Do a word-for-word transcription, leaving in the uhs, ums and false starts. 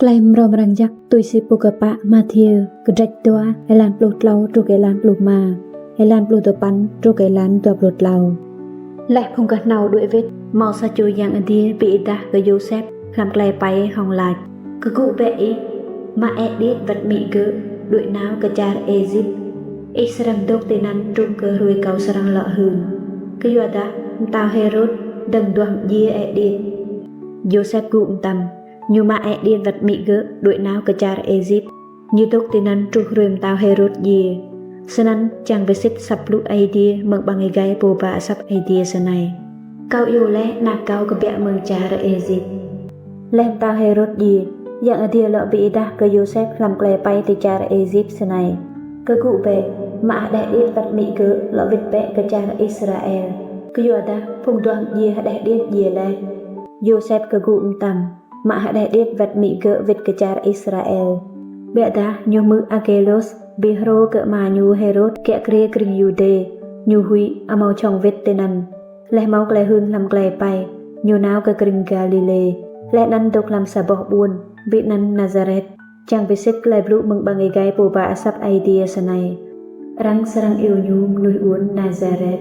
Klei mrâo mrang jăk tui si pô kpă Mathiơ, kdrêč dua, êlan pluh tlâo truh kơ êlan pluh êma, êlan pluh dua păn truh kơ êlan dua pluh tlâo. Leh phung knhâo đuĕ wĭt, mâo sa čô yang adiê bi êdah kơ Yôsep hlăm klei êpei hŏng lač: Kgŭ bĕ ih, mă ê điêt wăt amĭ gơ̆, đuĕ nao kơ čar Êjip. Ih srăng dôk tinăn truh kơ hruê kâo srăng lŏ hưn, kyuadah mtao Hêrôt dơ̆ng duah mdjiê ê điêt. Yôsep kgŭ mtam, ñu mă ê điêt wăt amĭ gơ̆, đuĕ nao kơ čar Êjip. Ñu dôk tinăn truh hruê mtao Hêrôt djiê. Snăn čiăng bi sĭt asăp blŭ Aê Diê mơ̆ng ƀăng êgei pô ba asăp Aê Diê snei: Kâo iêu leh anak kâo kbiă mơ̆ng čar Êjip. Leh mtao Hêrôt djiê, yang adiê lŏ bi êdah kơ Yôsep hlăm klei êpei ti čar Êjip snei: Kgŭ bĕ, mă hđeh điêt wăt amĭ gơ̆ lŏ wĭt bĕ kơ čar Israel, kyuadah phung duah mdjiê hđeh điêt djiê leh. Yôsep kgŭ mtam, mă hđeh điêt wăt amĭ gơ̆ wĭt kơ čar Israel. Ƀiădah ñu hmư̆ Arkêlôs bi hrô kơ ama ñu Hêrôt kiă kriê krĭng Yuđê, ñu huĭ, amâo jhŏng wĭt tinăn. Leh mâo klei hưn hlăm klei êpei, ñu nao kơ krĭng Galilê, leh anăn dôk hlăm sa boh ƀuôn, bi anăn Nasaret, čiăng bi sĭt klei blŭ mơ̆ng ƀăng êgei pô ba asăp Aê Diê snei: Arăng srăng iêu ñu mnuih ƀuôn Nasaret.